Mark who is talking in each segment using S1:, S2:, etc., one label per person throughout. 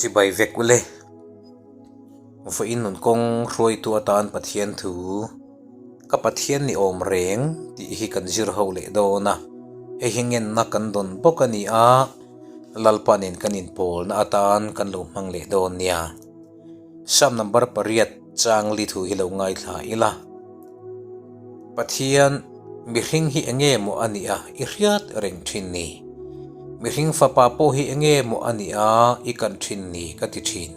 S1: Chibai vek ule. Vawiin nun kawng hruaitu atan Pathian thu ka Pathian ni awm reng tih hi kan zir ho leh dawn a, hei hi ngenna kan dawn bawk a ni a, Lalpa nen kan inpawlna atan kan lo hmang leh dawn nia. Psalm number pariat chang li thu hi lo ngaithla ila. Pathian, mihring hi enge maw a nih a, i hriat reng thin ni. Mihring fapa pawh hi enge maw a nih a, i kan thin ni ka ti thin.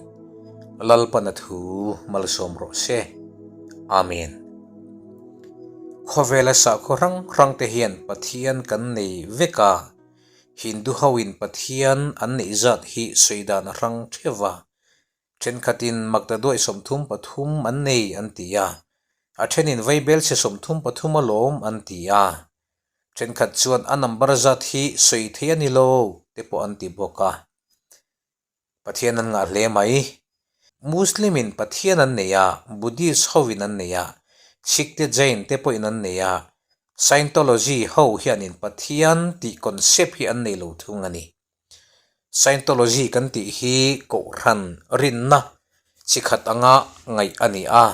S1: Lalpana thu malsawm rawh se. Amen. Khawvela sakhaw hrang hrang te hian Pathian kan nei vek a, Hindu ho in Pathian an neih zat hi sawi dan a hrang theuh va. Thenkhatin Maktaduai 33 an nei an ti a, a thenin Vaibelchhe 33 alawm an ti a. Thenkhat chuan a number zat hi sawi thei a ni lo te pawh an ti bawk a. Pathian an ngah hle mai. Muslim in Pathian an nei a, Buddhist ho in an nei a, Sikh te Jain te pawhin an nei a, Scientology ho hianin Pathian tih concept hi an nei lo thung a ni. Scientology kan tih hi kohhran rinna chi khat anga ngaih a ni a,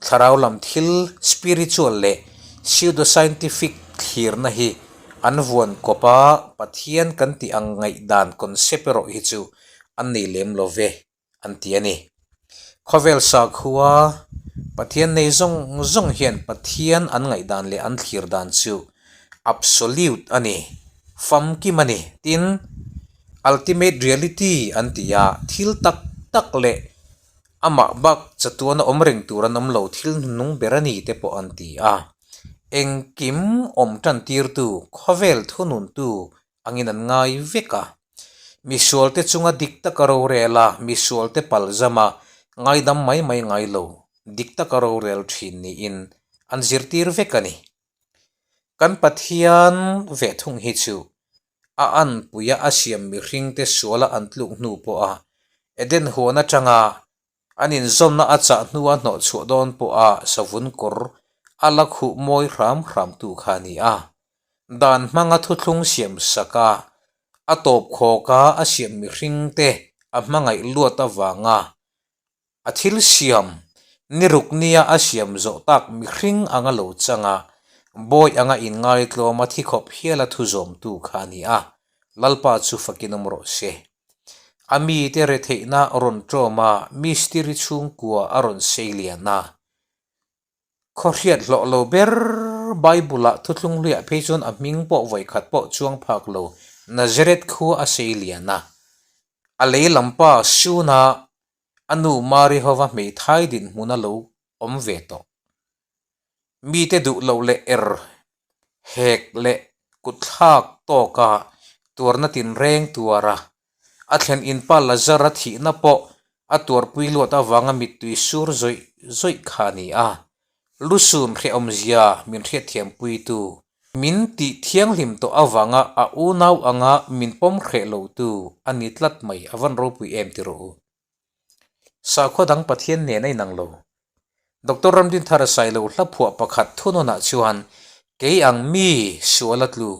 S1: thlarau lam thil spiritual leh pseudoscientific thlirna hi an vuan kawp a, Pathian kan tih ang ngaihdan concept erawh hi chu an nei lem lo ve an ti a ni. Khawvel sakhua Pathian nei zawng zawng hian Pathian an ngaihdan leh an thlir dan chu absolute a ni, famkim a ni. Tin, ultimate reality an ti a, thil tak tak leh amah bak chatuana awm reng tur an awm lo, thil hnuhnung ber a ni te pawh an ti a. Engkim awm tan tirtu, khawvel thununtu angin an ngai vek a. Misualte chunga dik taka rorel a, misualte palzama ngaidam mai mai ngai lo, dik taka rorel thin niin an zirtir vek a ni. Kan Pathian ve thung hi chu a anpuia a siam mihringte suala an tluk hnu pawha Eden huan atanga An inzawmna a chah hnua hnawh chhuah dawn pawha savun kawr a la khuh mawi hram hram tu kha a ni a. Dan hmanga thuthlung siam sak a, a tawp khawk a a siam mihring te a hmangaih luat avanga a thil siam ni ruk nia a siam zawh tak mihring anga lo chang a, bawi anga inngaitlawm a thi khawp hiala thu zawmtu kha a ni a, Lalpa chu fakin awm rawh se. A mite retheihna rawn ṭawm a, mistiri chhungkua a rawn sei lian a. Khaw hriat hlawh lo ber Bible-ah thuthlung hluiah phei chuan a hming pawh vawikhat pawh chuang phak lo Nazareth khua a sei lian a. A lei lam pa Suna a nu Mari hova hmeithai dinhmun a lo awm ve tawh. Mite duh loh leh er hek leh kutthlak tawka tuarna tinreng tuar a, a thlen inpa Lazara thihna pawh a tuarpui luat avanga mittui sur zawih zawih kha a ni a. Lusun hrehawmzia min hriatthiampuitu, min tih thianghlim tawh avanga a unau anga min pawm hreh lotu a ni tlat mai a van ropui em ti rawh u. Sakhua dang Pathian nen a inang lo. Doctor Ramdinthara Sailo hla phuah pakhat thunawnah chuan kei ang mi sual a tlu,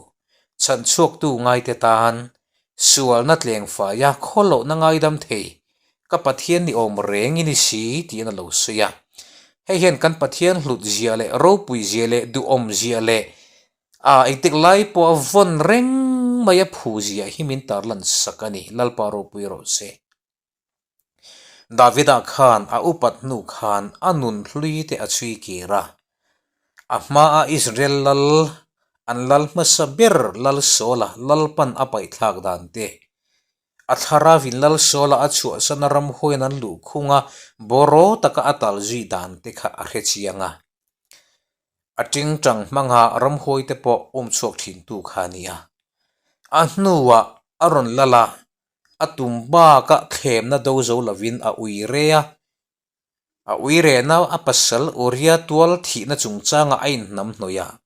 S1: chhanchhuaktu ngaite tan sualna tleng faia khawlohna ngaidam thei ka Pathian ni awm reng i ni si tiin a lo sawi a. Hei hian kan Pathian hlut zia leh ropui zia leh duhawm zia leh a engtik lai pawh a vawn reng mai a phu zia hi min tarlan sak a ni. Lalpa ropui rawh se. Davida khan a upat hnu khan a nun hlui te a chhui kir a, a hmaa Israel lal an lal hmasa ber lal Saula lalpan a paihthlak dan te, a thlarauin lal Saula a chhuahsan a ramhuaiin an luhkhung a bawraw taka a tal zui dan te kha a hre chiang a. A tingtang hmanga ramhuai te pawh umchhuak thintu kha a ni a. A hnuah a rawn lal a, A tum bak a thlemna do zo lovin a ui re a, a ui rehna a pasal Uria tual thihna chungchangah a inhnam hnawih a.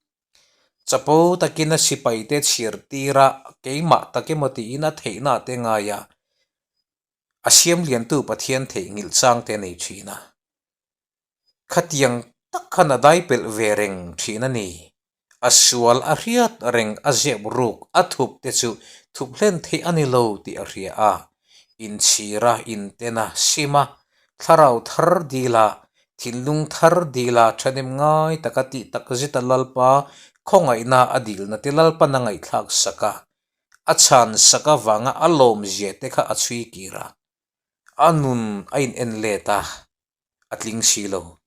S1: Chapo takin a sipaite chhir tir a, keimah tak emaw tiin a theihna a te ngai a, a siam liantu Pathian theihnghilh chang te a nei thin a. Khatiang tak khan a dai pelh ve reng thin a ni. A sual a hriat reng a zep ruk a thup te chu thup hlen theih a ni lo tih a hria a. Inchhira, intena, sima, thlarau thar dila, thinlung thar dila thahnem ngai taka tih takzeta Lalpa khawngaihna a dilna te Lalpan a ngaihthlak sak a, a chhan sak avanga a lawmzia te kha a chhui kir a, a nun a in en let a, a tling si lo.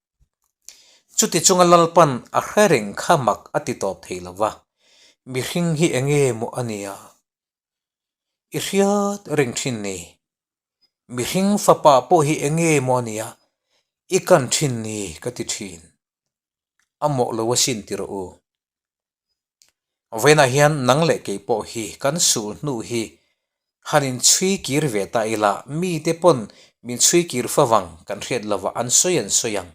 S1: Chuti chunga Lalpan a hre reng kha mak a ti tawp thei lo va, mihring hi enge maw a nia? I hriat reng thin ni. Mihring fapa pawh hi enge maw a nia? I kan thin ni ka ti thin. A mawh lo asin ti rawh u. Vawiinah hian nang leh kei pawh hi kan sul hnu hi han inchhui kir ve ta ila mite pawn min chhui kir fa vang kan hriat lova an sawi an sawi ang.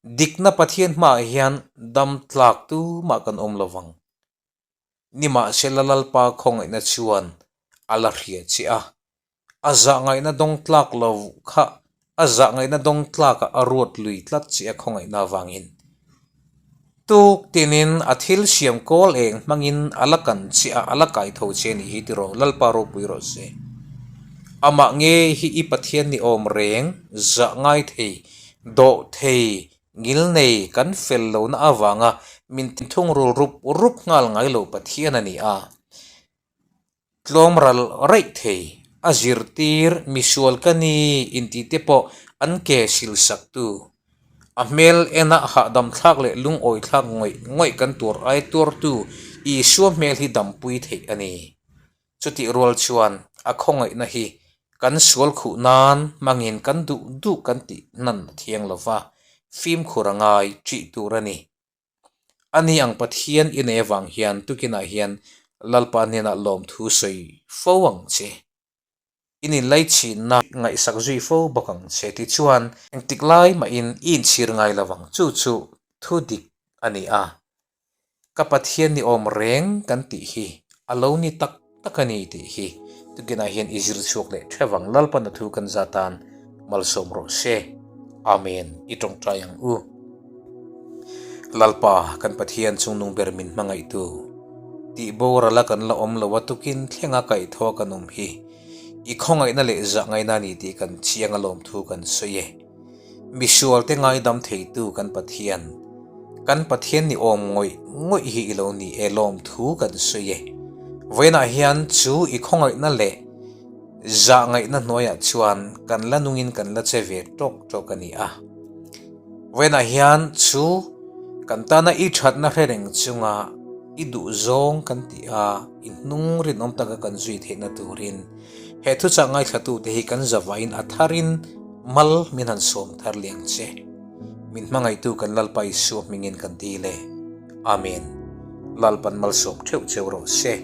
S1: Dikna Pathian hmaah hian dam tlak tumah kan awm lo vang. Nimahsela Lalpa khawngaihna chuan a la hria che a, a zahngaihna dawng tlak lo kha a zahngaihna dawng tlakah a ruat lui tlat che a khawngaihna avangin. Tuk tinin a thil siam kawl eng hmangin a la kan che a, a la kai tho che a nih hi tiraw Lalpa ropui rawh se. Amah nge hi i Pathian ni awm reng, zah ngai thei, dawh thei, Ngilnei kan fel lohna avanga min thungrul rup rup nghal ngai lo Pathian a ni a. Tlawm ral raih thei, a zirtir, misual ka ni intih te pawh an ke sil sak tu. A hmel ena hahdam thlak leh lungawi thlak ngawih ngawih kan tuar ai tuartu Isua hmel hi dampui theih a ni. Chutih rual chuan a khawngaihna hi kan sual khuh nan hmangin kan duh duh kan tih hnan a thiang lo va, fimkhur a ngai ṭih tur a ni. Ani ang Pathian i nei avang hian tukinah hian Lalpa hnenah lawmthu sawi fo ang che. I ninlaichhinna ngaihsak zui fo bawk ang che tichuan engtik lai mahin i inchhir ngai lo ang chu chu thu dik a ni a. Ka Pathian ni awm reng kan tih hi a lo ni tak tak a ni tih hi tukinah hian i zir chhuak leh theuh ang Lalpan a thu kan za tan malsawm rawh se. Amen i tawngtai ang u. Lalpa kan Pathian chungnung ber min hmangaihtu tih boral a kan la awm lo a tukin thlenga kaihthawh a kan awm hi i khawngaihna leh zahngaihna a ni tih kan chiang a lawmthu kan sawi e. Misualte ngaidam theitu kan Pathian, kan Pathian ni awm ngawih ngawih hi i lo ni e lawmthu kan sawi e. Vawiinah hian chu i khawngaihna leh zahngaihna hnuaiah chuan kan la nungin kan la che ve tawk tawk a ni a. Vawiinah hian chu kan tana i thatna hre reng chunga i duhzawng kan tih a, i hnung rinawm taka kan zui theihna turin he thuchah ngaithlatute hi kan zavaiin a tharin mal min han sawm thar liang che. Min hmangaihtu kan Lalpa Isua hmingin kan dil e. Amen. Lalpan malsawm theuh cheu rawh se.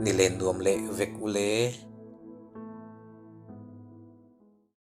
S1: Ni len nuam leh vek u le.